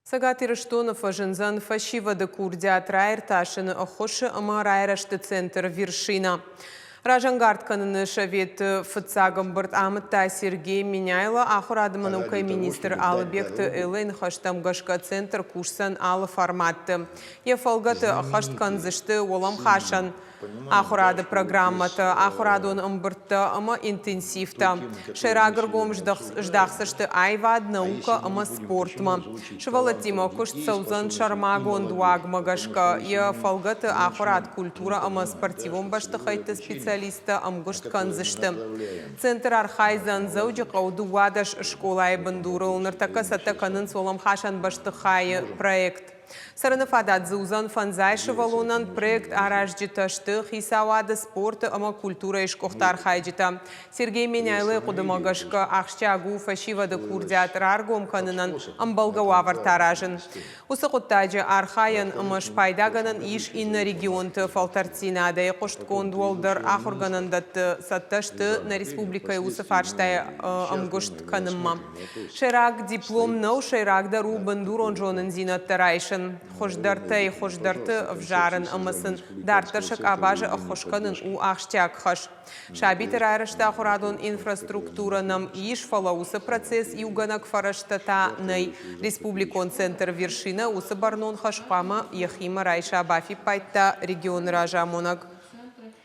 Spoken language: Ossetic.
Цӕгат Ирыстоны фӕзындзӕн фӕсивӕды курдиат раиртасыны ӕххуысы ӕмӕ райрӕзты центр «Вершина». Разӕнгард кӕныны советы фыццаг ӕмбырд амыдта Сергей Меняйло. Ахуырады ӕмӕ наукӕйы министр Алыбегты Эллӕйы ныхӕстӕм гӕсгӕ центр кусдзӕн алы форматты. Йӕ фӕлгӕты ӕххӕст кӕндзысты уӕлӕмхасӕн ахуырады программӕтӕ, ахуырадон ӕмбырдтӕ ӕмӕ интенсивтӕ. Сӕйраг ӕргом здахдзысты аивад, наукӕ ӕмӕ спортмӕ. Сывӕллӕттимӕ куыст цӕудзӕн сӕрмагонд уагмӕ гӕсгӕ. Йӕ фӕлгӕты ахуырад, культурӕ ӕмӕ спортивон бӕстыхӕйтты специалисттӕ ӕмгуыст кӕндзысты. Центр архайдзӕн Дзӕуджыхъӕуы 12 скъолайы бындурыл. Ныртӕккӕ цӕттӕ кӕнынц уӕлӕмхасӕн бӕстыхайы проект. Цӕрыны фадат дзы уыдзӕн фӕндзай сывӕллонӕн. Проект аразджытӕ сты хицауады, спорты ӕмӕ культурӕйы сгуыхт архайджытӕ. Сергей Меняйлойы хъуыдымӕ гӕсгӕ, ахсджиаг у фӕсивӕды курдиат раргом кӕнынӕн ӕмбӕлгӕ уавӕртӕ аразын. Уыцы хъуыддаджы архайӕн ӕмӕ спайдагӕнӕн ис иннӕ регионты фӕлтӕрддзинадӕй. Хъуыстгонд уӕлдӕр ахуыргӕнӕндӕтты цӕттӕ сты нӕ республикӕйы уыцы фарстайы ӕмгуыст кӕнынмӕ. Сӕйраг диплом нӕу, сӕйрагдӕр у бындурон зонындзинӕдтӕ райсын, хуыздӕртӕй хуыздӕрты ӕвзарын ӕмӕ сын дарддӕр сӕ къабазы ӕххуыс кӕнын у ахсджиаг хӕс. Сабиты райрӕзты ахуырадон инфраструктурӕ нӕм ис, фӕлӕ уыцы процесс иугӕнӕг фӕрӕзтӕ та нӕй. Республикон центр «Вершина» уыцы бӕрнон хӕс хъуамӕ йӕхимӕ райса, бафиппайдта регионы разамонӕг.